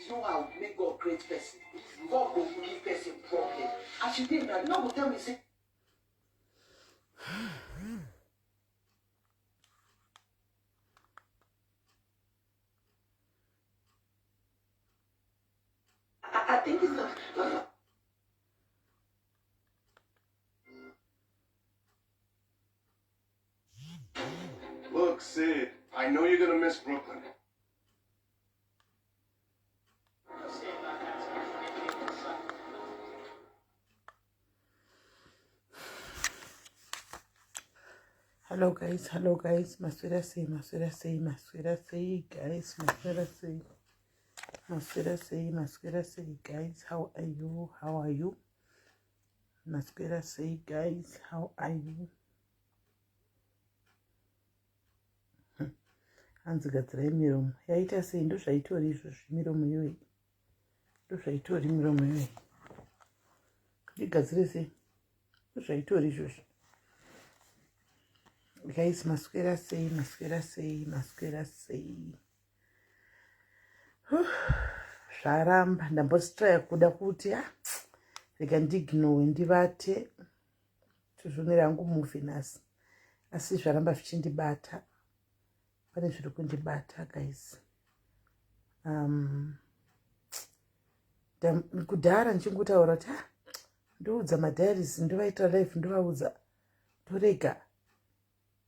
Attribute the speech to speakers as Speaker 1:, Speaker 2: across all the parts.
Speaker 1: You know how make God create person? God go give person problem. As you dey now, you no go tell me say I think it's not.
Speaker 2: Look, Sid, I know you're gonna miss Brooklyn.
Speaker 3: Hello guys, hello guys, maswera sei, maswera sei, maswera sei guys, maswera sei, maswera sei, maswera sei guys, how are you, how are you, maswera sei guys, how are you. Hanzi gadzirai miromo yaita sei, ndozvaitori izvozvi miromo iyoyi, ndozvaitori miromo iyoyi, ndigadzire sei, ndozvaitori izvozvi guys. Maswera sei, maswera sei, maswera sei. Zvaramba, ndambostraya kuda kuti ah, rega ndignowe ndivate tozvionera hangu movie nhasi, asi zvaramba zvichindibata, pane zviri kundibata guys. Kudhara ndichingotaura kuti ah, ndoudza madiaries, ndovaitira live, ndovaudza, ndorega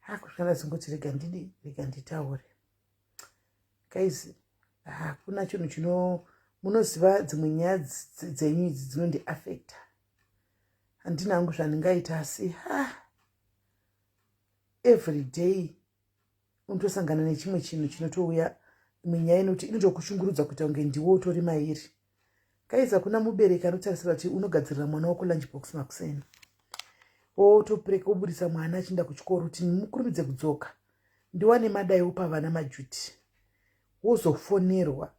Speaker 3: hakusvika ndazongoti rega ndidi, rega nditaure guys. Hakuna chinhu chino, munoziva dzimwe nyaya dzenyu idzi dzinondiafecta, handina hangu zvandingaita, asi ha, every day unotosangana nechimwe chinhu chinotouya, imwe nyaya inoti inotokushungurudza kuita kunge ndiwo utori mairi. Guys, hakuna mubereki anotarisira kuti unogadzirira mwana wako lunch box makuseni, wotopreka wobudisa mwana achienda kuchikoro kuti mukurumidze kudzoka ndiwane madai wopa vana majuti, wozofonerwa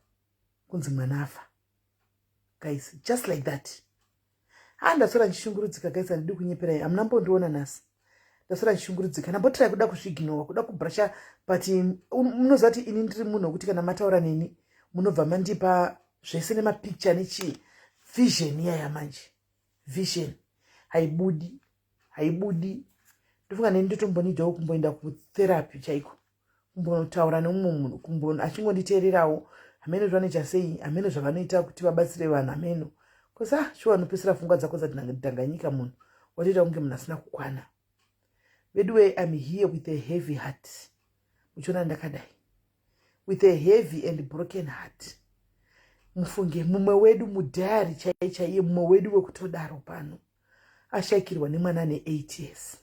Speaker 3: kunzi mwana afa guys, just like that. Ha, ndaswera ndichishungurudzika guys, handidi kunyeperai, hamuna mbondiona nhasi, ndaswera ndichishungurudzika. Ndambotirai kuda kuzvignowa, kuda kubrasha, but munoziva kuti ini ndiri munhu wekuti kana mataura neni munobva mandipa zvese nemapicture nechii, vision iyaya manje, vision haibudi, haibudi. Ndofunga neni ndotombonidawo kumboenda kutherapy chaiko, kumbotaura nemumwe munhu, kumbo achingonditeererawo. Hameno zvanoita sei, hameno zvavanoita kuti vabatsire vanhu, hameno because ah, shuwa unopesera pfungwa dzako dzadhanganyika, munhu watoita kunge munhu asina kukwana. Veduwe, I'm here with a heavy heart, muchiona ndakadai, with a heavy and broken heart. Mufunge mumwe wedu mudiary chaiye chaiye, mumwe wedu wekutodaro pano ashayikirwa nemwana ane 8 years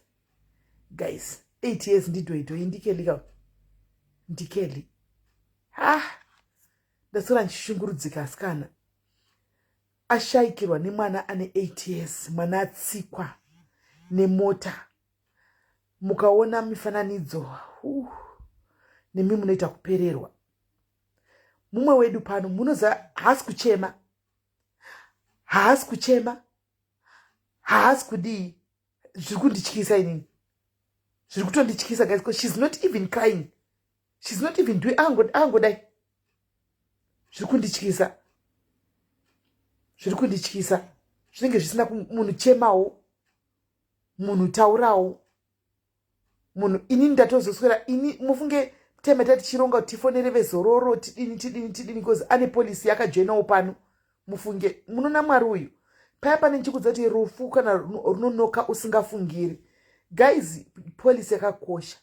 Speaker 3: guys, 8 years. Ndidhoidhoi, ndiKelly ka, ndiKelly. Ha, ndaswera ndichishungurudzika asikana. Ashayikirwa nemwana ane 8 years, mwana atsikwa nemota. Mukaona mifananidzo nemi munoita kupererwa. Mumwe wedu pano, munoziva, haasi kuchema, haasi kuchema, haasi kudii. Zviri kundityisa inini, zviri kutondityisa guys, because she's not even crying, she's not even doing, angodai. Zviri kundityisa, zviri kundityisa. Zvinenge zvisina munhu chemawo, munhu taurawo, munhu. Inini ndatozoswera ini, mufunge time tati tichironga kuti tifonere vezororo, tidini tidini tidini, because ane policy yakajoinawo pano. Mufunge, munona Mwari uyu paya pane ndichikudza kuti rufu kana runonoka usingafungiri guys. Policy yakakosha,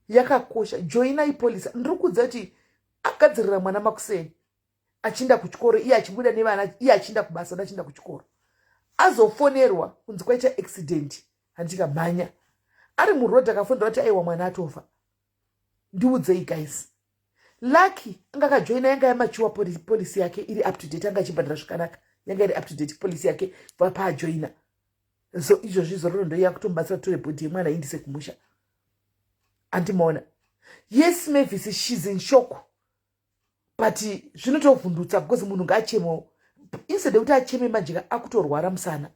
Speaker 3: yakakosha, joinai policy. Ndiri kudza kuti agadzirira mwana makuseni achienda kuchikoro, iye achibuda nevana, iye achienda kubasa, achienda kuchikoro, azofonerwa kunzi kwaita accident. Handikamhanya ari muroad, akafonerwa kuti aiwa, mwana atofa. Ndiudzei guys, lucky anga akajoina, yanga yamature policy yake iri up to date, anga achibhadhara zvakanaka, yanga iri up to date policy yake kubva paajoina. So izvozvi zororo ndo yakutomubatsira kutore body yemwana iindise kumusha. Andimaona, yes, Mavis, she's in shock, but zvinotovhundutsa because munhu ngaachemewo instead yekuti acheme manje akutorwara musana,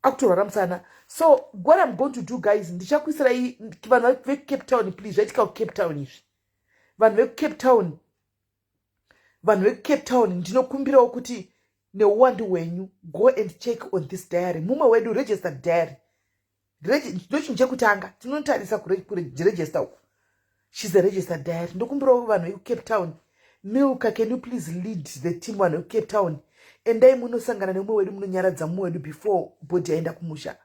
Speaker 3: akutorwara musana. So what I'm going to do guys, ndichakuisirai vanhu veCape Town, please. Zvaitika kuCape Town izvi, vanhu vekuCape Town. Vanhu vekuCape Town, ndinokumbirawo kuti neuwandu hwenyu go and check on this diary. Mumwe wedu registered diary, ndochinhu chekutanga tinotarisa kuregister uku. She's a registered diary. Ndokumbirawo vanhu vekuCape Town, Milka, can you please lead the team? Vanhu vekuCape Town, endai munosangana nemumwe wedu, munonyaradza mumwe wedu before body aenda kumusha.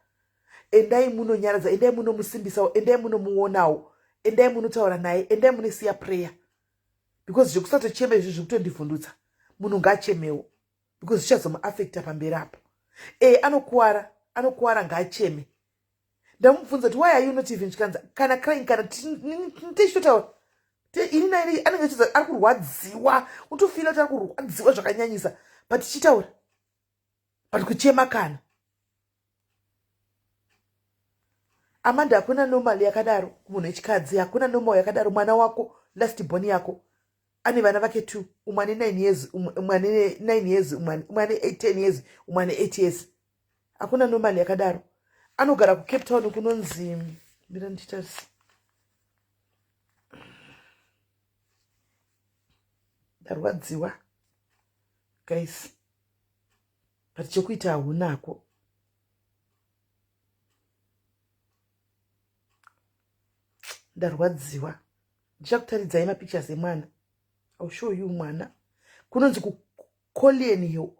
Speaker 3: Endai munonyaradza, endai munomusimbisawo, endai munomuonawo, endai munotaura naye, endai munosiya prayer, because zvekusatochema izvi zviri kutondivhundutsa. Munhu ngaachemewo because zvichazomuafecta pamberi apo. E anokuwara, anokuwara, ngaacheme. Ndamubvunza kuti why are you not even, chikanza kana crying, kana tichitotaura ini naini anenge achiza ari kurwadziwa, utofila kuti ari kurwadziwa zvakanyanyisa, but tichitaura, but kuchema kana. Amanda, hakuna normal yakadaro kumunhu wechikadzi, hakuna normal yakadaro. Mwana wako, last born yako, ane vana vake two, umwe ane 9 years, umwe ane 9 years, umwe ane 10 years, umwe ane 8 years. Hakuna normal yakadaro. Anogara kuCape Town, kunonzi, mira ndichitarisa, ndarwadziwa guys, but chekuita haunako. Ndarwadziwa. Ndichakutaridzai mapictures emwana. I'll show you mwana. Kunonzi kuColenhof,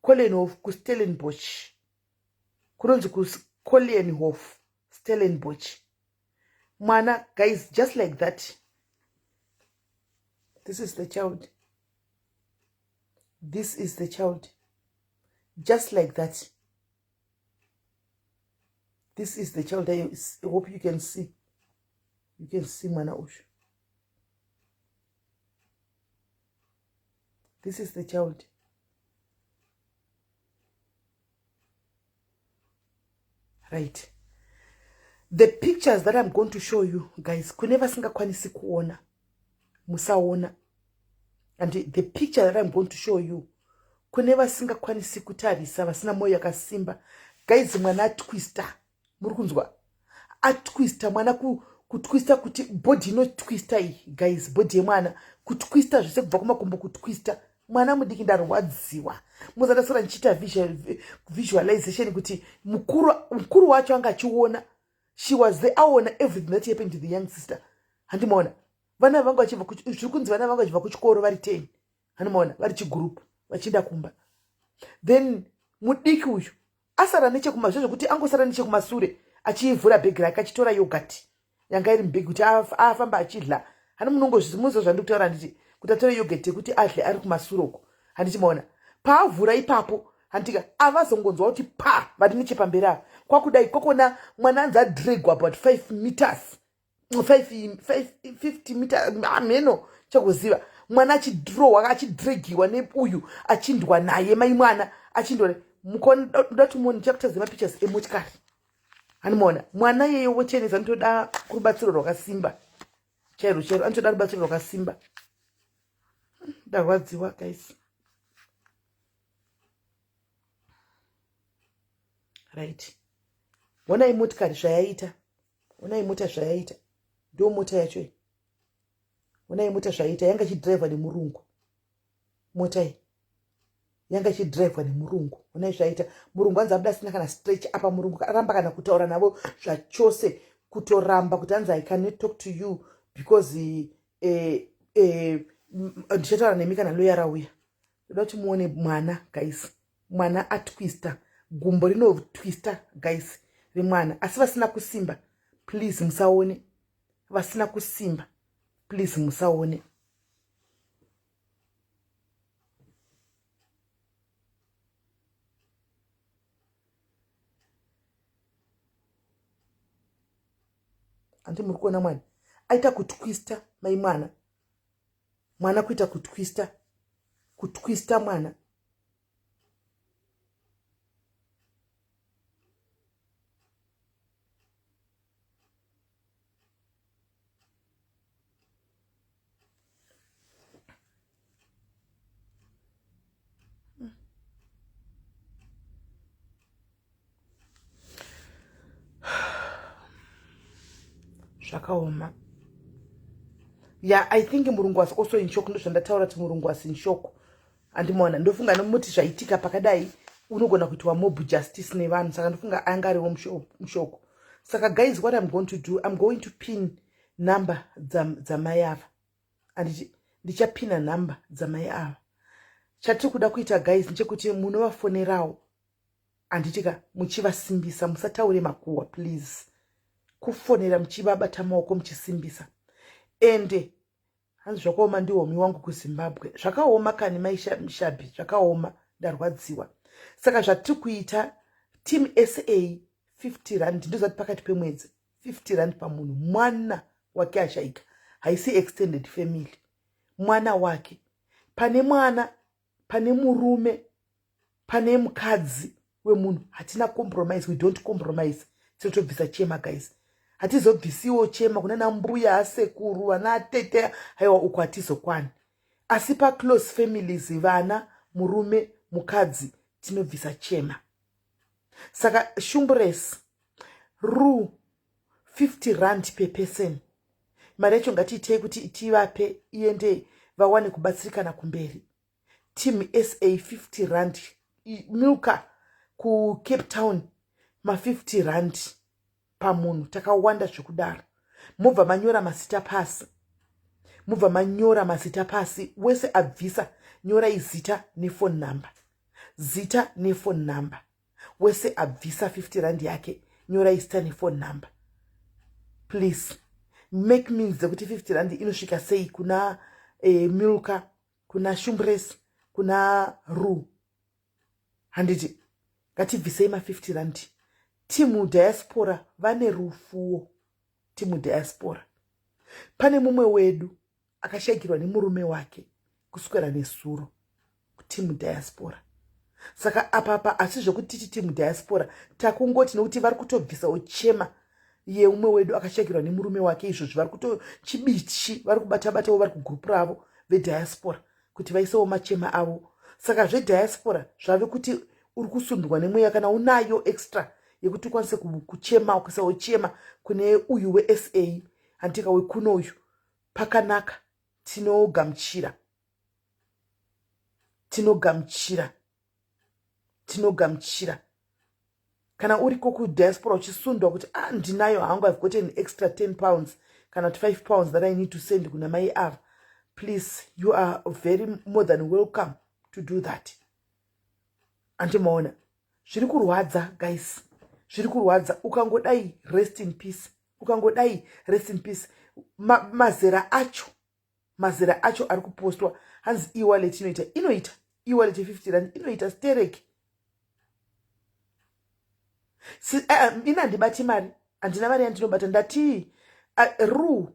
Speaker 3: Colenhof kuStellenbosch. Kunonzi kuColenhof, Stellenbosch. Mwana guys, just like that. This is the child, this is the child, just like that. This is the child. I hope you can see, you can see mwana uyu. This is the child. Right, the pictures that I'm going to show you guys, kune vasingakwanisi kuona, musaona. And the picture that I'm going to show you, kune vasingakwanisi kutarisa, vasina mwoyo yakasimba, guys, mwana atwista. Muri kunzwa? Atwista mwana, kutwista kuti body inotwista iyi guys, body yemwana kutwista zvese kubva kumakumbo, kutwista mwana mudiki. Ndarwadziwa. Muzandasara ndichiita visualization kuti mukuru, mukuru wacho anga achiona. She was there, aona everything that happened to the young sister. Handimaona vana vangu vachibva, zviri kunzi vana vangu vachibva kuchikoro vari 10. Handimaona vari chigroup vachienda kumba, then mudiki uyu asara nechekuma, zvekuti angosara nechekumasure achivhura bhegi rake, achitora yoghurt yanga iri mubhegi kuti afamba achidla. Hani munongozvimuziva zvandiri kutaura? Handiti kuti atore yoghurt yekuti adle ari kumasure uko. Handiti maona paavhura ipapo? Handitika avazongonzwa kuti pa vari nechepamberi ava, kwakudai kwakona mwana anzi adregwa about 5 meters, 50 meter, hameno chakuziva. Mwana achidrowa, achidregiwa neuyu, achindwa naye mai mwana achindwa. Mukaona tumuone, ndichakutadza mapictures emotikari. Handimaona mwana iyeyo wochenesa, anotoda rubatsiro rwakasimba chairo chairo, anotoda rubatsiro rwakasimba. Ndarwadziwa guys. Right, onai motikari zvayaita, onai mota zvayaita. Ndo mota yacho iyi. Onai mota zvayaita. Yanga ichidhiraivwa nemurungu mota iyi, yanga ichidhiraivwa nemurungu. Onai zvaita murungu, anzi abuda asina kana stretch apa. Murungu aramba kana kutaura navo zvachose, kutoramba kuti anzi, "I cannot talk to you because ndichataura nemi kana loya rauya." Ndoda kuti muone mwana guys, mwana atwista, gumbo rinotwista guys remwana. Asi vasina kusimba, please musaone. Vasina kusimba, please musaone. Handi muri kuona mwana aita kutwista mai mwana, mwana kuita kutwista, kutwista mwana. Zvakaoma. Ya, I think murungu was also in shock. Ndozvandataura kuti murungu was in shock. Andimaona, ndofunga nomuti zvaitika pakadai unogona kuitwa mob justice nevanhu, saka ndofunga anga ariwo mushock. Saka guys, what I'm going to do, I'm going to pin number dzamai ava. Anditi ndichapina nhamba dzamai ava. Chatiri kuda kuita, guys, ndechekuti munovafonerawo, handitika, muchivasimbisa. Musataure makuhwa, please. Kufonera muchivabata maoko, muchisimbisa. Ende hanzi zvakaoma, ndihomi wangu kuZimbabwe. Zvakaoma kani, maishabi, zvakaoma, ndarwadziwa. Saka zvatiri kuita, team SA, R50. Ndozati pakati pemwedzi, R50 pamunhu. Mwana wake ashaika, haisi extended family, mwana wake. Pane mwana, pane murume, pane mukadzi wemunhu. Hatina compromise, we don't compromise. Tinotobvisa chema, guys. Hatizobvisiwo chema kuna nambuya, asekuru, vana tete, haiwa, uko hatizokwani. Asi paclose families, vana, murume, mukadzi, tinobvisa chema. Saka shumbures ru, R50 per person. Mari yacho ngatiitei kuti tivape, iende, vawane kubatsirikana kumberi. Team SA, R50. Milka kuCape Town, ma R50 pamunhu. Takawanda zvekudaro. Mobva manyora mazita pasi, mobva manyora mazita pasi. Wese abvisa, nyorai zita nephone number, zita nephone number. Wese abvisa R50 yake, nyorai zita nephone number, please. Make means dzekuti R50 inosvika sei kuna Milka, kuna Shumbres, kuna Ru. Handiti ngatibvisei ma R50. Team diaspora vane rufuwo. Team diaspora, pane mumwe wedu akashayikirwa nemurume wake kuswera nesuro kuteam diaspora. Saka apapa asi zvokuti titi team diaspora, takungoti nokuti vari kutobvisawo chema yeumwe wedu akashayikirwa nemurume wake. Izvozvi vari kutochibichi, vari kubata-batawo, vari kugurupu ravo vediaspora kuti vaisewo machema avo. Saka zvediaspora zvave kuti uri kusundwa nemweya, kana unayo extra yekuti ukwanise kuchema, kuisawo chema kune uyu weSA, handika, wekuno uyu, pakanaka. Tinogamuchira, tinogamuchira, tinogamuchira. Kana uriko kudiaspora uchisundwa kuti, "Ah, ndinayo hangu, I've got an extra £10 kana kuti £5 that I need to send kuna mai ava," please, you are very more than welcome to do that. Andimaona zviri kurwadza, guys, zviri kurwadza. Ukangodai, rest in peace. Ukangodai, rest in peace. Mazera acho, mazera acho ari kupostwa. Hanzi ewallet inoita, inoita ewallet ye R50, inoita stereki. Ini handibati mari, handina mari yandinobata. Ndati ru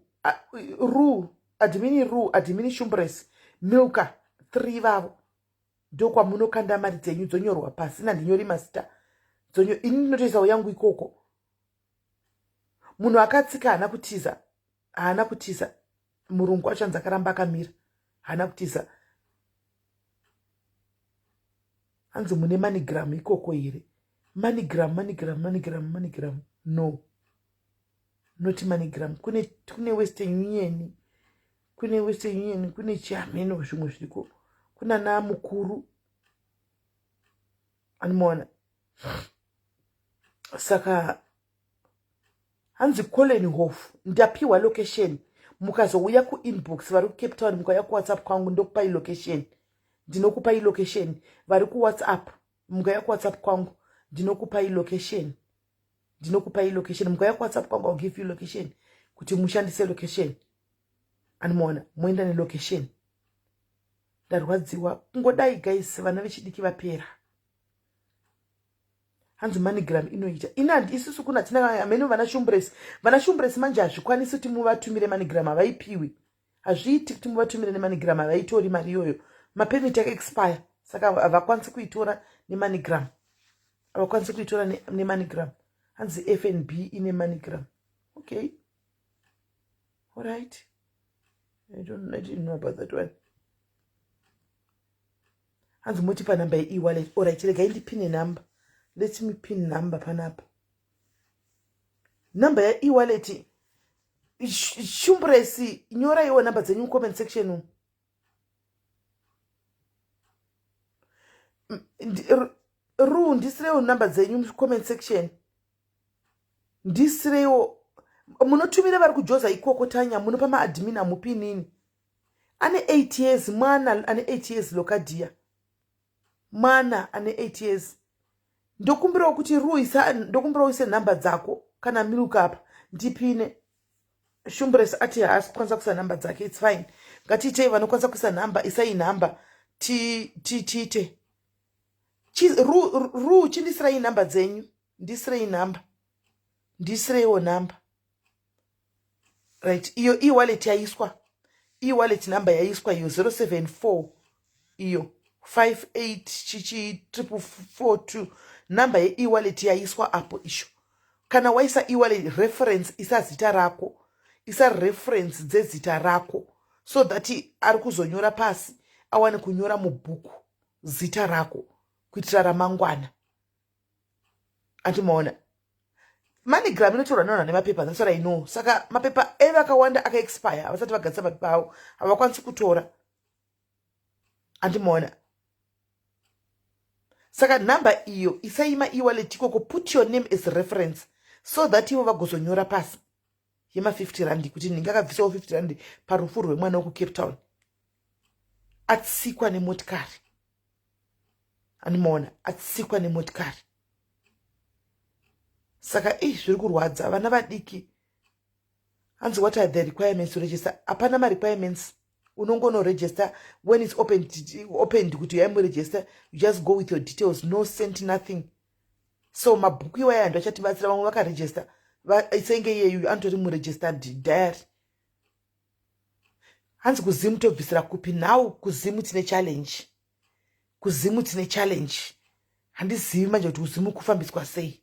Speaker 3: ru admin, ru admin, Shumbres, Milka, three vavo, ndokwamunokanda mari dzenyu, dzonyorwa pasi. Nandinyori mazita, ini ndinotoisawo yangu ikoko. Munhu akatsika haana kutiza, haana kutiza. Murungu achanzi akaramba akamira, haana kutiza. Hanzi mune MoneyGram ikoko here? MoneyGram, MoneyGram, MoneyGram, MoneyGram, no, not MoneyGram. Kune Western Union, kune Western Union, kune chiameno zvimwe zviriko, kuna namukuru anomaona. Saka hanzi Kolenhof, ndapiwa location. Mukazouya kuinbox, vari kuCape Town, mukauya kuWhatsApp kwangu, ndokupai location, ndinokupai location. Vari kuWhatsApp, mukauya kuWhatsApp kwangu, ndinokupai location, ndinokupai location. Mukauya kuWhatsApp kwangu, I'll give you location kuti mushandise location. Anomaona, moenda nelocation. Ndarwadziwa kungodai, guys, vana vechidiki vapera. Hanzi MoneyGram inoita. Ini handi, isusu kuna tina amene vana Shumbres, vana Shumbres manje hazvikwanisi kuti muvatumire MoneyGram, havaipiwi. Hazviiti kuti muvatumire neMoneyGram, havaitori mari iyoyo. Mapermit akaexpire, saka havakwanisi kuitora neMoneyGram, havakwanisi kuitora neMoneyGram. Hanzi FNB ine MoneyGram. Okay, alright, I didn't know about that one. Hanzi motipa namba yeewallet. Alright, regai ndipine namba. Let me pin number panapa, namba yaewallet. Shumburesi, nyoraiwo nhamba dzenyu mucomment section umu. Ru, ndisireiwo nhamba dzenyu mucomment section. Ndisireiwo munotumira vari kujoza ikoko. Tanya, munopa maadmin, hamupi inini. Ane 8 years, mwana ane 8 years. Lokadia, mwana ane 8 years. Ndokumbirawo kuti ruisa, ndokumbirawo uise nhamba dzako kana milk apa ndipine. Shumbres ati haasi kukwanisa kuisa nhamba dzake. Its fine, ngatiitei. Vanokwanisa kuisa nhamba, isai nhamba tiite. Ru, chindisirai nhamba dzenyu, ndisirei nhamba, ndisireiwo nhamba. Right, iyo ewallet yaiswa, ewallet number yaiswa iyo, 074 iyo 58 chichi 442. Namba yeewallet yaiswa apo isho. Kana waisa ewallet reference, isa zita rako, isa reference dzezita rako, so that ari kuzonyora pasi awane kunyora mubhuku zita rako kuitira ramangwana. Andimaona MoneyGram inotorwa nevanhu vane mapepa. That's what I know. Saka mapepa evakawanda akaexpire, havasati vagadzisa mapepa avo, havakwanisi kutora. Andimaona? Saka nhamba iyo isaima ewallet ikoko. Put your name as reference so that ivo vagozonyora pasi yema50 rand kuti ndingakabvisawo 50 rand parufu rwemwana wekuCape Town atsikwa nemotikari. Andimaona? Atsikwa nemotikari. Saka i zviri kurwadza vana vadiki. Hanzi, "What are the requirements to register?" Hapana marequirements. Unongonoregister when it's opened kuti yaimuregister. You just go with your details, no cent, nothing. So mabhuku iwaya ndo achatibatsira. Vamwe vakaregister, senge iyeyu anotori muregistered diary. Hanzi, "Kuzimu tobvisira kupi?" Now kuZimu tine challenge, kuZimu tine challenge. Handizivi manje kuti kuZimu kufambiswa sei.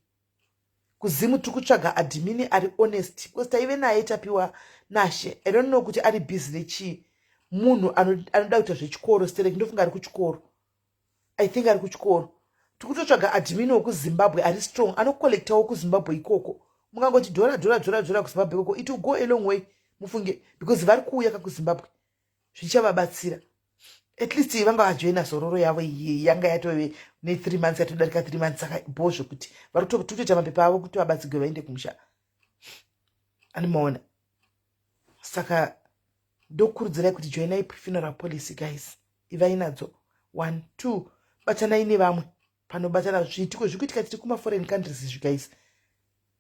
Speaker 3: Kuzimu tiri kutsvaga admin ari honest, because taive naye Tapiwa Nashe. I don't know kuti ari busy nechii. Munhu anoda kuita zvechikoro sterek, ndofunga ari kuchikoro. I think ari kuchikoro. Tiri kutotsvaga admin wekuZimbabwe ari strong, anocollectawo kuZimbabwe ikoko. Mukangoti dhora dhora dhora dhora kuZimbabwe ikoko, it will go a long way, mufunge, because vari kuuya kakuZimbabwe, zvichavabatsira. At least vanga vajoina Zororo yavo iyi yanga yatove ne3 months, yatodarika 3 months. Saka bo zvekuti vari kutoita mapepa avo kuti vabatsigwe vaende kumusha. Animaona? Saka ndokurudzirai kuti joinai funeral policy, guys. Ivai nadzo. One, two, batanai nevamwe panobatana. Zviitiko zviri kuitika tiri kumaforeign countries izvi, guys.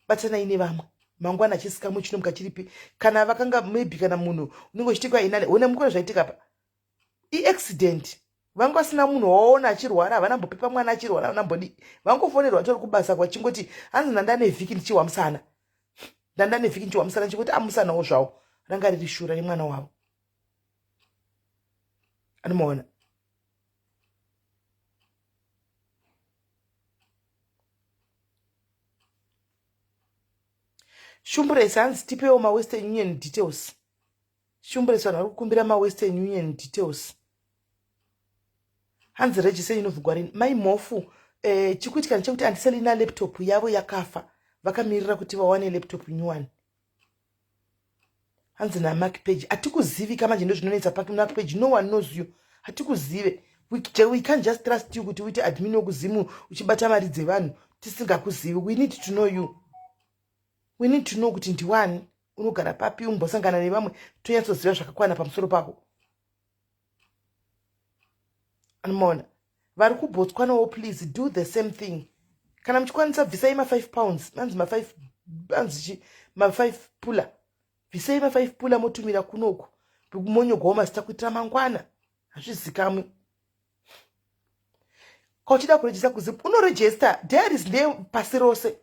Speaker 3: Batanai nevamwe. Mangwana chisikamu chinomuka chiripi? Kana vakanga maybe kana munhu unenge uchitikwa inane one mukona zvaitika pa iaccident, vanga vasina munhu waona achirwara, havana mbopepa mwana achirwara, havana mbodi. Vangofonerwa tori kubasa kwachingoti hanzi, "Ndandane vhiki ndichihwa musana, ndandane vhiki ndichihwa musana." Chingoti amusanawo zvawo, ranga riri shura remwana wavo. Anomaona? Shumburesi hanzi, "Tipewo maWestern Union details." Shumburesi, vanhu vari kukumbira maWestern Union details. Hanzi, "Register inovhugwa rini?" Mai Mhofu, chikuitika ndechekuti andiselina laptop yavo yakafa, vakamirira kuti vawane laptop nyuwani. Hanzi naMark Page, "Hatikuzivika." Manje ndo zvinonetsa paMark Page, no one knows you. Hatikuzive. We can't just trust you kuti uite admin wekuZimu uchibata mari dzevanhu tisingakuzivi. We need to know you. We need to know kuti ndiwani, unogara papi, umbosangana nevamwe, tonyatsoziva zvakakwana pamusoro pako. Anomaona? Vari kuBotswanawo, please do the same thing. Kana muchikwanisa, bvisai ma5 pounds, anzi ma5, anzi chi, ma5 pula. Bvisai ma5 pula motumira kunoku, monyogwawo mazita kuitira mangwana. Hazvizikamwi. Kauchida kurejista kuZimu, unorejista. Diaries ndeyepasi rose,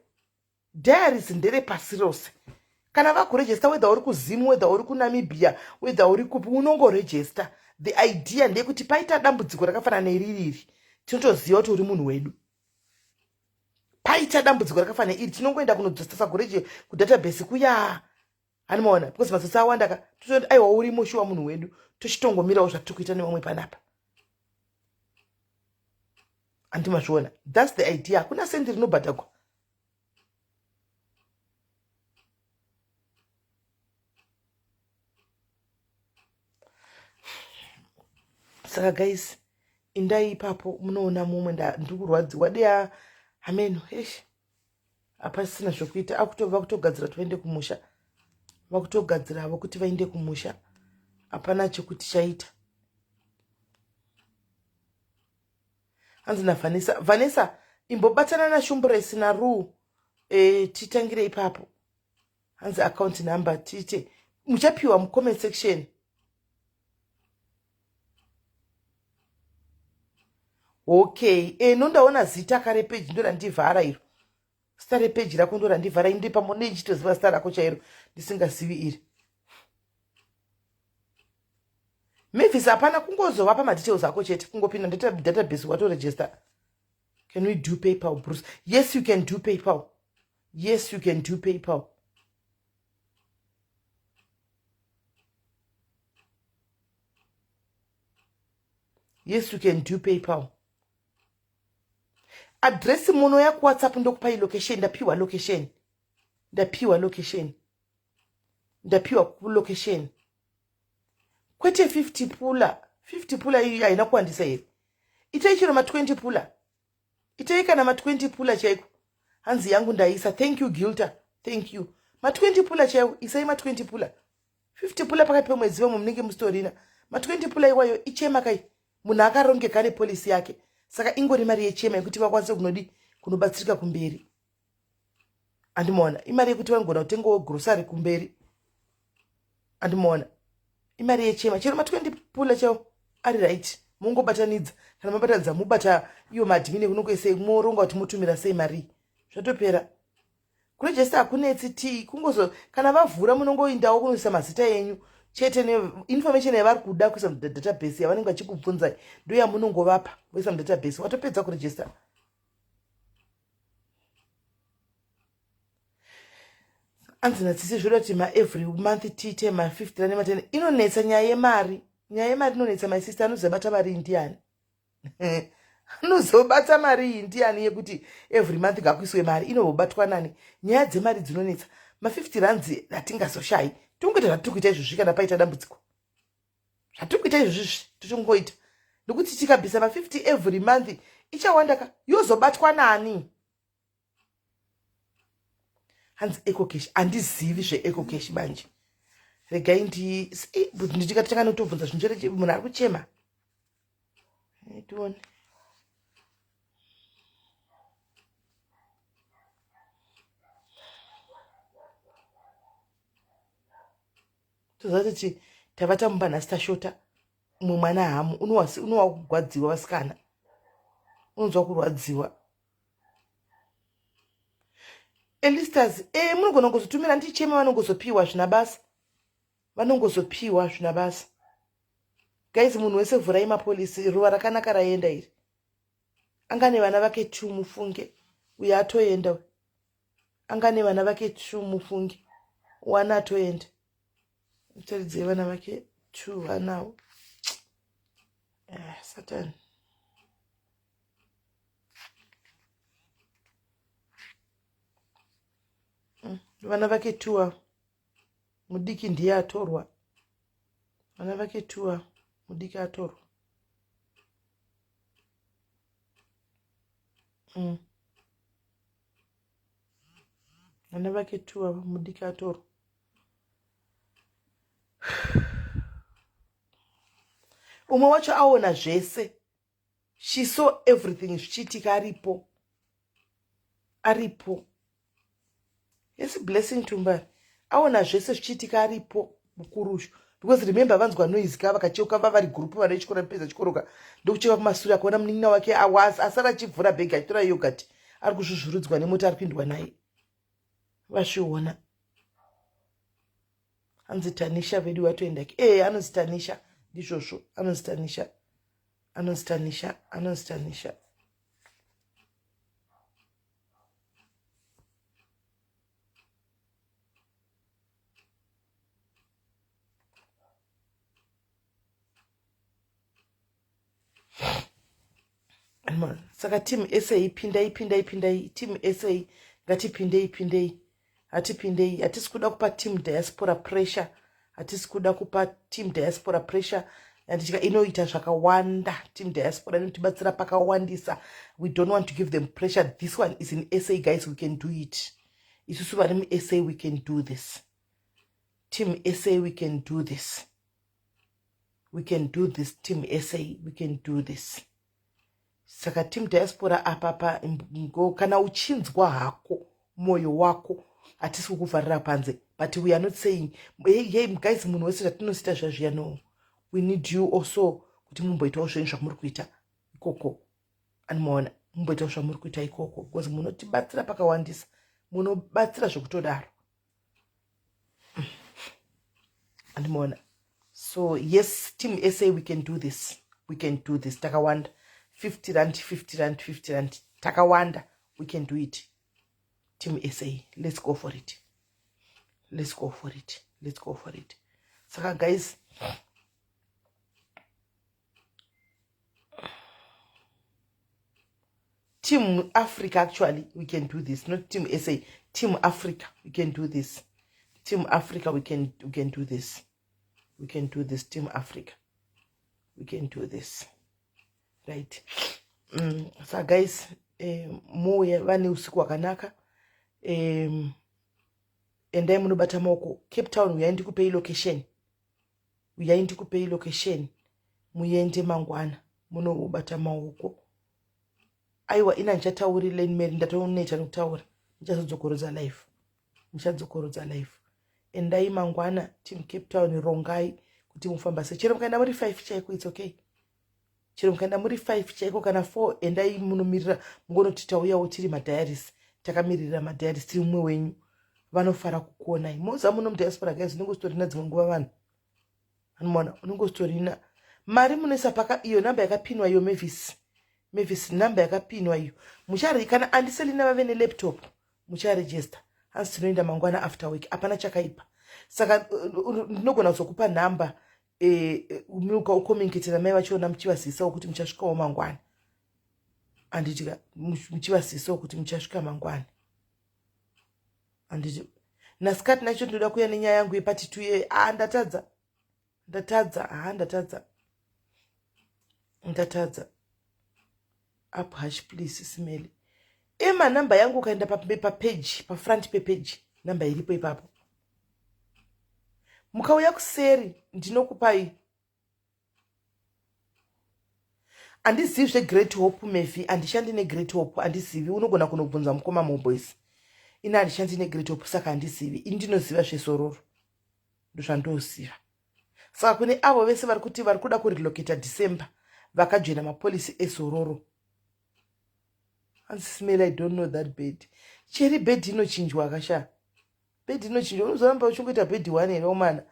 Speaker 3: diaries nderepasi rose. Kana vakurejista, whether uri kuZimu, whether uri kuNamibia, whether uri kupi, unongorejista. The idea ndeyekuti paita dambudziko rakafanana neririri, tinotoziva kuti uri munhu wedu. Paita dambudziko rakafanana neiri, tinongoenda kunodzosesa kureje kudatabase kuya. Animaona? Because matsotsi awanda ka. Tototi, "Aiwa, urimo shuwa, munhu wedu." Tochitongomirawo zvatiri kuita nevamwe panapa. Andimazviona? That's the idea. Hakuna sendi rinobhadhagwa. Saka guys, indai ipapo munoona mumwe. Ndiri kurwadziwa deya hameno. Eish, hapasisina zvokuita. Akutova kutogadzira kuti vaende kumusha, vakutogadzira havo kuti vaende kumusha. Hapana chekuti chaita. Hanzi naVanessa, Vanessa imbobatana naShumburesi naRuu, titangire ipapo. Hanzi account number tiite muchapiwa mucomment section. Okay, nondaona zita kare peji ndo randivhara iro. Zita repeji rako ndo randivhara. Inde pamwe ndichitoziva zita rako chairo, ndisingazivi iri. Mavis, hapana, kungozovapa madetails ako chete, kungopinda database watoregister. Can we do PayPal, Bruce? Yes, you can do PayPal. Yes, you can do PayPal. Yes, you can do PayPal. Address muno yakuWhatsApp, ndokupai location. Ndapiwa location, ndapiwa location, ndapiwa location. Kwete 50 pula, 50 pula iyi haina kuwandisa here? Itei chero ma20 pula, itei kana ma20 pula chaiko. Hanzi yangu ndaisa. Thank you, Gilta, thank you. Ma20 pula chaiwo, isai ma20 pula. 50 pula pakati pemwedzi, vamwe munenge musitorina. Ma20 pula iwayo ichema kai, munhu akarongeka nepolicy yake. Saka ingori mari yechema yekuti vakwanise kunodi kunobatsirika kumberi. Andimaona imari yekuti vanogona kutengawo grocery kumberi. Andimaona imari yechema, chero ma20 pula chaiwo ari right. Mungobatanidza, kana mabatanidza mubata iyo maadmin ekunokuesei, moronga kuti motumira sei mari, zvatopera. Kuregister hakunetsi ti kungozo kana vavhura munongoindawo kunoisa mazita enyu chete neinformation yavari kuda kuisa mudatabase yavanenge vachikubvunzai, ndo yamunongovapa, voisa mudatabase, watopedza kuregister. Anzi natsisi, zvoda kuti maevery month tiite ma50 rand nema10. Inonetsa nyaya yemari, nyaya yemari inonetsa, my sister. Anozobata mari iyi ndiani? Anozobata mari iyi ndiani yekuti every month ngakuiswe mari? Inobobatwa nani? Nyaya dzemari dzinonetsa. Ma50 rands hatingazoshayi, tongoita zvatiri kuita izvozvi. Kana paita dambudziko, zvatiri kuita izvozvizvi totongoita, nekuti tikabvisa ma50 every month ichawanda ka, yozobatwa nani? Hanzi EcoCash, handizivi zveEcoCash manje. Regai ndi nditikati takanotobvunza zvinhu. Munhu ari kuchema, tione. Toziva kuti tava tamupa nhasi, tashota umwe mwana hamu. Unowa kugwadziwa, vasikana, unonzwa kurwadziwa. Elistas, munogona kuzotumira ndichema. Vanongozopiwa zvina basa, vanongozopiwa zvina basa. Guys, munhu wese vhurai mapolicy. Ruva rakanaka raenda iri. Anga nevana vake two, mufunge. Uyo atoenda, anga nevana vake two, mufunge. Wana atoenda, taridzei vana vake two vanawo. Satan. Vana vake two avo, mudiki ndiye atorwa. Vana vake two avo, mudiki atorwa. Vana vake two ava, mudiki atorwa. Umwe wacho aona zvese. She saw everything zvichiitika aripo, aripo. Yes, Blessing Tumbari aona zvese zvichiitika aripo mukurushu, because remember, vanzwa noise ka, vakacheuka, vavari group vana vechikoro, vapedza chikoro ka, ndokucheuka kumasure, akaona munin'ina wake asara achivhura bhegi achitora yogurt, ari kuzvuzvurudzwa nemota, ari kuindwa naye. Vasviona. Hanzi Tanisha vedu vatoenda. Anonzi Tanisha, ndizvozvo, anonzi Tanisha, anonzi Tanisha, anonzi Tanisha. Saka team SA, pindai, pindai, pindai. Team SA, ngatipindei, pindei, hatipindei. Hatisi kuda kupa team diaspora pressure, hatisi kuda kupa team diaspora pressure. Yandichika inoita zvakawanda. Team Diaspora inotibatsira pakawandisa. We don't want to give them pressure. This one is in SA, guys, we can do it. Isusu vari muSA, we can do this. Team SA, we can do this. We can do this. Team SA, we can do this. Saka team diaspora apa pa ngo kana uchinzwa hako moyo wako hatisi kukuvharira panze, but we are not saying, hey, hey guys, munhu wese zvatinosita zvazviya. No, we need you also kuti mumboitawo zvenyu zvamuri kuita ikoko. Anomaona mumboitawo zvamuri kuita ikoko because munotibatsira pakawandisa, munobatsira zvekutodaro. Andimaona. So yes, team SA, we can do this, we can do this. Takawanda. 50 rand, 50 rand, 50 rand. Takawanda, we can do it. Team SA, let's go for it, let's go for it, let's go for it. Saka guys, Team Africa, actually, we can do this. Not Team SA, Team Africa, we can do this. Team Africa, we can do this, we can do this. Team Africa, we can do this, right? So guys, muuye vane usiku hwakanaka. Endai munobata maoko. Cape Town, uyai ndikupei location, uyai ndikupei location, muende mangwana munobata maoko. Aiwa, ina ndichatauri Lenmary, ndatoneta nekutaura. Ndichazodzokorodza live, muchadzokorodza live. Endai mangwana, team Cape Town, rongai kuti mufamba sei. Chero mukaenda muri 5 chaiko, it's okay. Chero mukaenda muri 5 chaiko kana 4, endai munomirira, mungonoti tauyawo tiri madiaries, takamirira madiaries, tiri mumwe wenyu. Vanofara kukuonai. Moziva muno mudiaspora, guys, unenge usitorina dzimwe nguva vanhu anomaona unenge usitorina mari. Munoisa paka iyo namba yakapinwa iyo. Mavis, Mavis, namba yakapinwa iyo muchari kana andiselina vave nelaptop, mucharegister. Hanzi tinoenda mangwana after week, hapana chakaipa. Saka ndinogona kuzokupa nhamba, ucommunicate namai vachona, muchivazivisawo kuti muchasvikawo mangwana, handitika? Muchivazivisawo kuti muchasvika mangwana, handiti? Nasikati nacho ndinoda kuuya nenyaya yangu yepart 2 ye. A, ndatadza, ndatadza, ha, ndatadza, ndatadza. Up hash, please, Simeli. Ema namba yangu, ukaenda papeji, pafront pepeji, namba iripo ipapo. Mukauya kuseri ndinokupai. Handizivi zveGreat Hope, Mevi. Handishandi neGreat Hope, handizivi. Unogona kunobvunza mukoma Moboys. Ini handishandi neGreat Hope, saka handizivi. Ini ndinoziva zvezororo, ndozvandoziva. Saka kune avo vese vari kuti vari kuda kurelocata December, vakajoina mapolisi ezororo. Hanzi, "Smell, I don't know that bed." Cheri, bed inochinjwa akasha, bed inochinjwa. Unozoramba uchingoita bed one here, omana?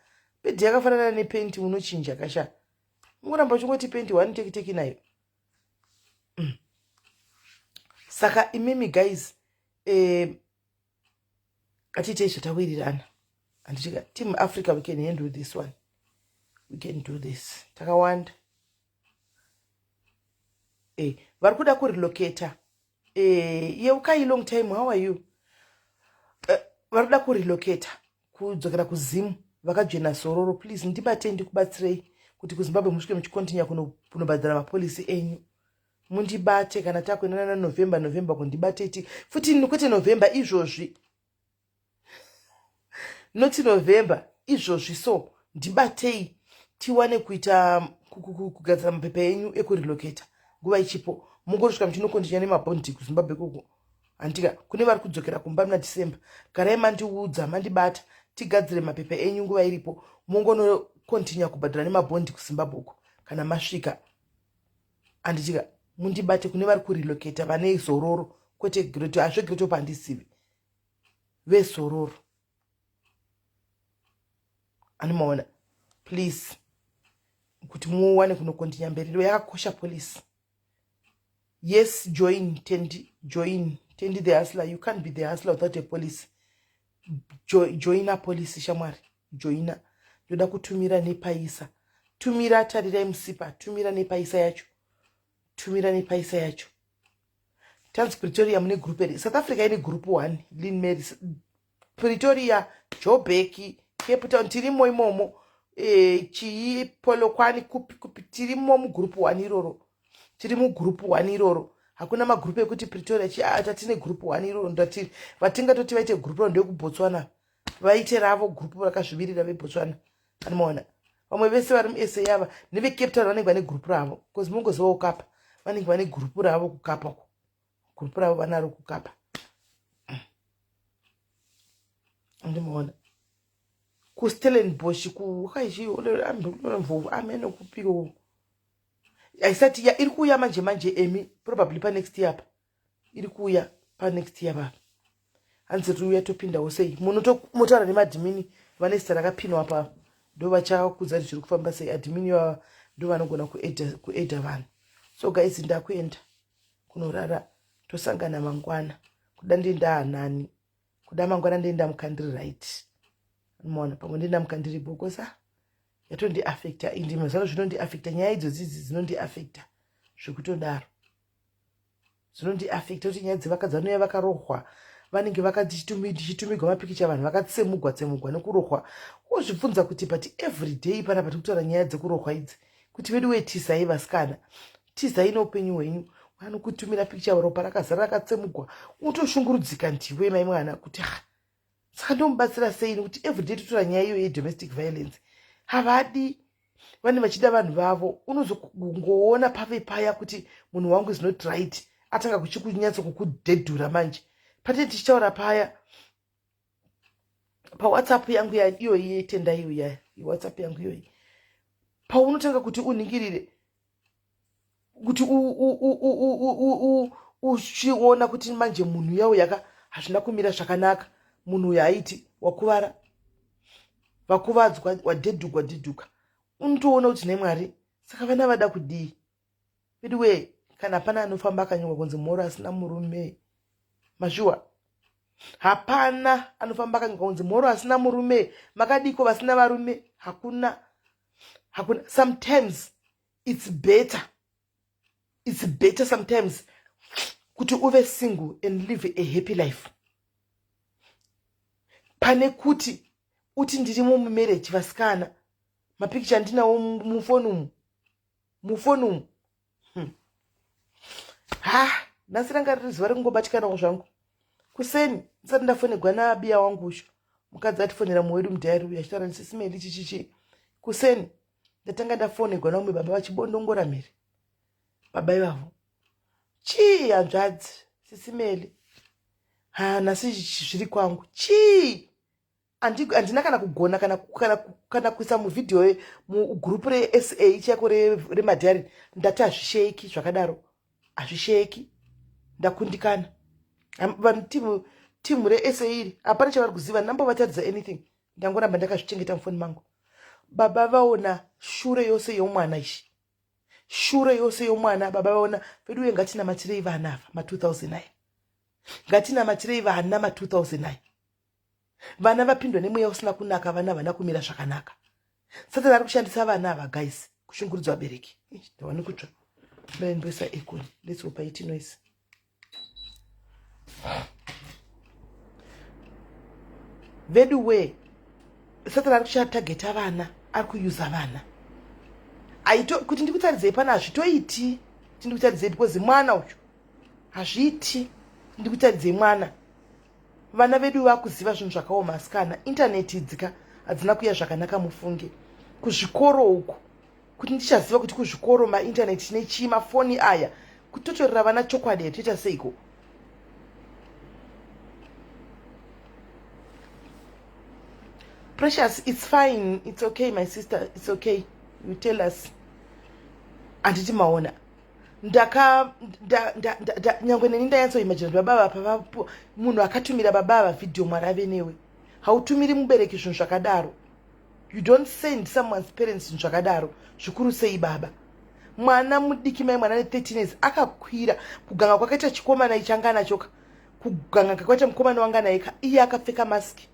Speaker 3: Bed yakafanana nepenti, unochinja kasha. Ungoramba uchingoti penti one tekiteki nayo. Saka imimi guys, atiitei zvatawirirana, handitika? Team Africa, we can handle this one, we can do this. Takawanda. Vari kuda kurelocata, yeukai, long time, how are you? Vari kuda kurelocata kudzokera kuZimu, vakajoina Zororo, please ndibate ndikubatsirei kuti kuZimbabwe musvike muchicontinue kunobhadhara mapolisi enyu. Mundibate kana takuendana naNovember, November kundibateti futi, kwete November izvozvi, noti November izvozvi. So ndibatei tiwane kuita kugadzira mapepa enyu ekurelocata nguva ichipo, mungosvika muchinocontinue nemabhondi kuZimbabwe ikoko, handika? Kune vari kudzokera kumba muna December, garai mandiudza, mandibata, tigadzire mapepa enyu nguva iripo, mungonocontinue kubhadhara nemabhondi kuZimbabwe uko kana masvika, handitika? Mundibate kune vari kurelocata vane Zororo, kwete Great. HazveGreat Hope handisivi, vezororo anomaona, please, kuti muwane kunocontinue mberi. Yakakosha policy. Yes, join Tendi, join Tendi the Hustler. You can't be the hustler without a policy. Joina policy, shamwari, joina. Ndoda kutumira nepaisa. Tumira, tarirai musipa, tumira nepaisa yacho, tumira nepaisa yacho. Tanzi Pretoria mune group eri. South Africa ine group one, Lin Mary. Pretoria, Joburg, Cape Town, tirimo imomo. e, chii Polokwane, kupi kupi, tirimo mugroup one iroro, tiri mugroup one iroro. Hakuna magroup ekuti Pretoria chi tatine group one iroro. Ndatiri vatingatoti vaite group ravo ndekuBotswana, vaite ravo group rakazvimirira veBotswana. Anomaona vamwe vese vari muSA ava neveCape Town vanenge vane group ravo, because mungozivawo Kapa vanenge vane group ravo kuKapa ko, group ravo vanaro kuKapa. Andimaona kuStellenbosch kukaizvimvovhu amene kupiwo haisati ya iri kuuya manje manje emi, probably panext year pa iri kuuya, panext year pa. Hanzi riuya topindawo sei? Munototaura nemaadmin vane zita rakapinwa pa, ndo vachakudza kuti zviri kufamba sei. Admin ivava ndo vanogona kuadda vanhu. So guys, ndakuenda kunorara, tosangana mangwana. Kuda ndienda hanani, kuda mangwana ndienda mukandiri right, maona pamwe ndienda mukandiri bokosa yatondiafecta. Indima zvano zvinondiafecta, nyaya idzodzi idzi dzinondiafecta zvekutodaro, dzinondiafecta kuti nyaya dzevakadzi vanouya vakarohwa, vanenge vakatichitumigwa mapikicha, vanhu vakatsemugwa tsemugwa nekurohwa. Wozvibvunza kuti but every day panapa tiri kutaura nyaya dzekurohwa idzi, kuti vedu wee, tizai vasikana, tizai neupenyu hwenyu. Vanokutumira pikicha, ropa rakazara, rakatsemugwa, unotoshungurudzika ndiwe mai mwana kuti ha, saka ndomubatsira sei? Nekuti everyday totora nyaya iyo yedomestic violence. Havadi, vane vachida vanhu vavo. Unozongoona pave paya kuti munhu wangu is not right, atanga kuchikunyatso kukudhedhura manje. Patee tichitaura paya paWhatsApp yangu iyoyi yetenda iyoyi, iWhatsApp yangu iyoyi, paunotanga kuti unhingirire kuti uchiona kuti manje munhu yau yaka hazvina kumira zvakanaka, munhu uyu haiti wakuvara, vakuvadzwa, wadhedhugwa dhedhuka, unotoona kuti nemwari, saka vana vada kudii veduwe? Kana pana anofamba akanyorwa kunzi mhoro asina murume, mazviwa, hapana anofamba akanyorwa kunzi mhoro asina murume. Makadiko vasina varume? Hakuna, hakuna. Sometimes it's better, it's better sometimes kuti uve single and live a happy life pane kuti uti ndirimo mumarriage. Vasikana, mapikicha andinawo mufoni umu, mufoni umu. Ha, nhasi ranga riri zuva rekungobatikanawo zvangu. Kuseni ndisati ndafonegwa naabiya wangu usho, mukadzi atifonera muwedu mudhayari uyu achitaura nesisimeli chichichi, kuseni ndatanga ndafonegwa naumwe baba vachibondongora mhiri. Baba ivavo, "Chii hanzvadzi sisimeli?" "Ha, nhasi zviri kwangu." "Chii?" Handina kana kugona kana kuisa muvhidhiyo mugroup reSA chaiko remadhari. Ndati hazvisheki zvakadaro, hazvisheki, ndakundikana. Vanhu timu reSA iri hapana chavari kuziva, ndambovataridza anything, ndangoramba ndakazvichengeta mufoni mangu. Baba vaona shure yose yomwana ishi, shure yose yomwana baba vaona. Vedu uye, ngatinamatirei vana ava ma2000 aya, ngatinamatirei vana ma2000 aya. Vana vapindwa nemweya usina kunaka, vana havana kumira zvakanaka. Satani ari kushandisa vana ava guys kushungurudza vabereki. Ndawani kutsva maendoisa aircon. Let's hope haiti noise. Vedu we, Satani ari kuchatageta vana, ari kuyuza vana. Aito kuti ndikutaridzei pana, hazvitoiti kuti ndikutaridzei because mwana uyu, hazviiti ndikutaridzei mwana. Vana vedu vakuziva zvinhu zvakaoma asikana. Intaneti idzika hadzina kuya zvakanaka, mufunge. Kuzvikoro uku, kuti ndichaziva kuti kuzvikoro maintaneti nechii, mafoni aya, kutotorera vana chokwadi, toita seiko? Precious, it's fine, it's okay my sister, it's okay, you tell us. Handiti maona ndaka nyangwe neni ndanyatsoimagina kuti baba vapa munhu akatumira baba ava vhidhiyo. Mwari ave newe. Hautumiri mubereki zvinhu zvakadaro. You don't send someone's parents zvinhu zvakadaro, zvikuru sei baba. Mwana mudiki, mai mwana ne13 years, akakwira kuganga kwakaita chikomana ichanga nachoka, kuganga kwakaita mukomana wanga naye iye akapfeka maski,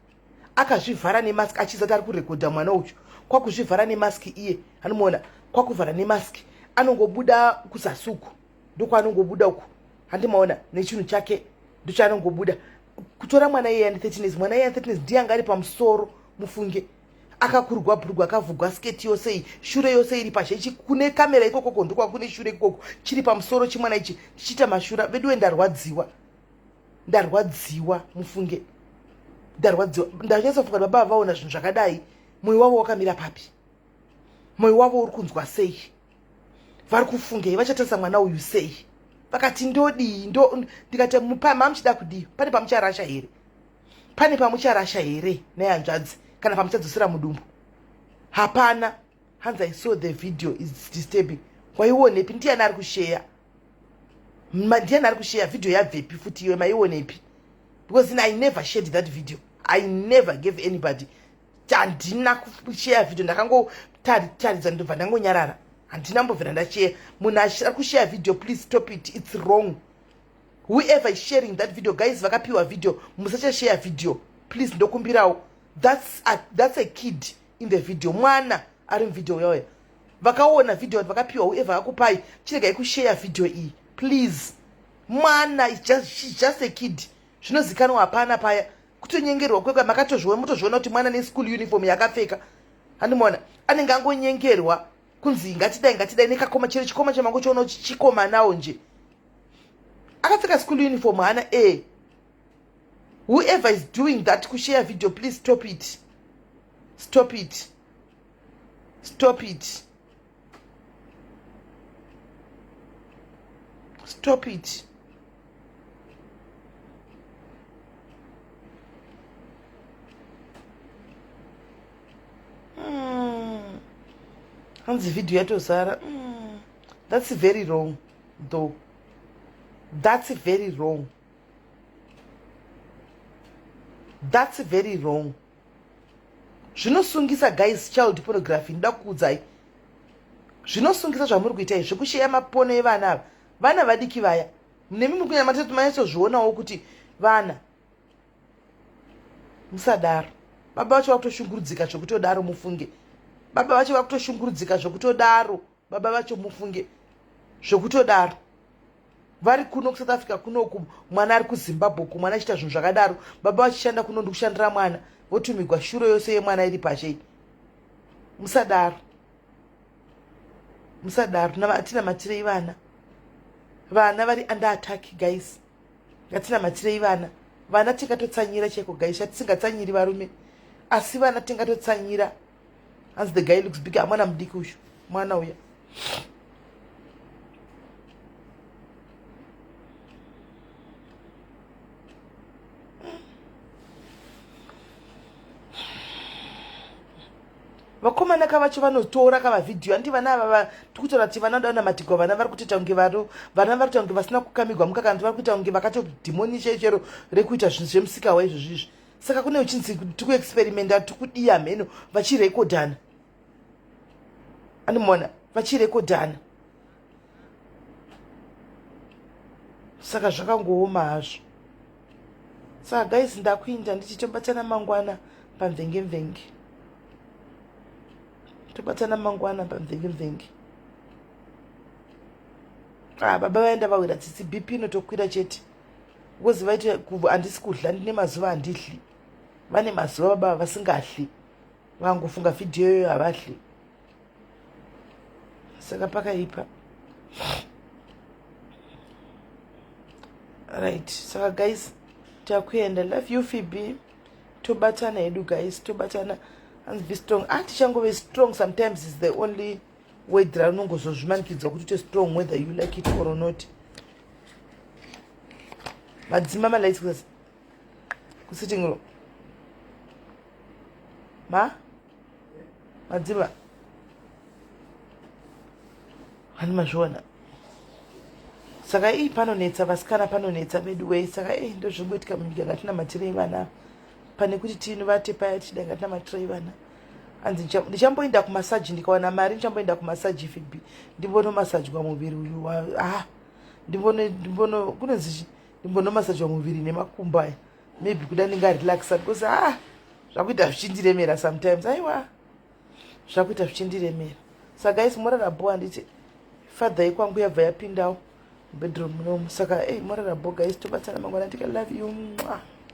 Speaker 3: akazvivhara nemaski, achiziva kuti ari kurekodha mwana uchu, kwakuzvivhara nemaski iye. Anomuona kwakuvhara nemaski, anongobuda kuzasi uku, ndokwaanongobuda uku, handimaona nechinhu chake, ndochaanongobuda kutora mwana iye ane 13 years. Mwana iye ane 13 years ndiye anga ari pamusoro, mufunge. Akakurugwa bhurugwa, akavhugwa sketi yose iyi, shure yose iri pashe. Ichi kune kamera ikokoko, ndokwa kune shure ikoko, chiri pamusoro chimwana ichi chichiita mashura. Veduwe, ndarwadziwa, ndarwadziwa mufunge, ndarwadziwa. Ndanyatsofunga kuti baba vaona zvinhu zvakadai, mwoyo wavo wakamira papi? Mwoyo wavo uri kunzwa sei? Vari kufungei? Vachatarisa mwana uyu sei? Vakati ndodii? Ndo ndikati mamuchida kudii? Pane pamucharasha here? Pane pamucharasha here nehanzvadzi, kana pamuchadzosera mudumbu? Hapana. Hanzi, I saw the video, is disturbing. Waionepi? Ndiani ari kusheya? Ndiani ari kusheya video? Yabvepi futi iwe? Maionepi? Because I never shared that video. I never gave anybody. Handina kusheya video. Ndakangotaridza, ndobva ndangonyarara. Handina mbobvira ndasheya. Munhu ari kusheya video, please stop it. It's wrong. Whoever is sharing that video, guys, vakapiwa video, musachashare video please, ndokumbirawo. That's a kid in the video. Mwana ari muvideo yauya. Vakaona video, vakapiwa, whoever akupai, chiregai kushare video iyi please. Mwana is just, she's just a kid. Zvinozikanwa, hapana paya kutonyengerwa kwekwa. Makatozviona, mutozviona kuti mwana neschool uniform yakapfeka. Handimaona anenge angonyengerwa kunzi ngatidai, ngatidai nekakoma, chero chikoma chamangochiona chikomanawo nje akapfeka school uniform hana a. Whoever is doing that, kushare video, please stop it, stop it, stop it, stop it. Hanzi vhidhiyo yatozara. That's very wrong though. That's very wrong, that's very wrong. Zvinosungisa guys, child pornography. Ndoda kukuudzai, zvinosungisa zvamuri kuita izvi, zvekusheya mapono evana ava, vana vadiki vaya. Nemi muri kunyamanyatozvionawo kuti vana, musadaro. Baba vacho vakutoshungurudzika zvekutodaro mufunge. Baba vacho vakutoshungurudzika zvekutodaro. Baba vacho mufunge, zvekutodaro. Vari kuno kuSouth Africa kunoku, mwana ari kuZimbabwe ku, mwana achiita zvinhu zvakadaro, baba vachishanda kuno, ndikushandira mwana, votumigwa shuro yose yemwana iri pashei. Musadaro, musadaro. Atinamatirei vana. Vana vari under attack guys, ngatinamatirei vana. Vana tingatotsanyira chaiko guys, chatisingatsanyiri varume, asi vana tingatotsanyira. Hanzi the guy looks big. Amwana mudiki uyu, mwana uya. Vakomana kavacho vanotora kavavhidhiyo, handi vana ava tikutaura kuti vana vanoda namatigwa. Vana vari kutoita kunge vano, vana vari kuita kunge vasina kukamigwa mukaka, vari kuita kunge vakatodhimoni chero rekuita zvinhu zvemusika waizvozvo izvi. Saka kune uchinzi tikuexperimenta, tikudiya mheno, vachirekodhana, andimona vachirekodhana. Saka zvakangooma hazvo. Saka guys, ndakuinda ndichi tobatana mangwana pamvenge mvenge. Tobatana mangwana pamvenge mvenge. Ah, baba vaenda vawira tsitsi, BP inotokwira chete because vaiti handisi kudla, ndine mazuva handidli. Vane mazuva baba vasingadli, vangofunga vhidhiyo iyoyo havadli. Saka pakaipa. Right, saka guys, takuenda. Love you Phoebe. Tobatana hedu guys, tobatana. Hanzi be strong. Ah, tichangove strong. Sometimes is the only word raunongozozvimanikidzwa kuti uite strong, whether you like it or not. Madzima malights kusitting room, ma madzima hani mazviona. Saka ii panonetsa vasikana, panonetsa veduwei. Saka ei ndozvingoitika munyika. Ngatinamatirei vana pane kuti tinovate paya tichida. Ngatinamatirei vana. Hanzi ndichamboenda kumasaji ndikawana mari, ndichamboenda kumasaji Phoebe, ndimbonomasajwa muviri uyu. Ah, ndimbono kunonzi ndimbonomasajwa muviri nemakumbo aya, maybe kuda ndingarelaxa because ah, zvakuita zvichindiremera sometimes. Aiwa, zvakuita zvichindiremera. Saka guys, morara bo. Handiti father yekwangu yabva yapindawo mubedroom munomu. Saka ei, morara bo guys, tobatsana mangwana. Tika love you. Mwah.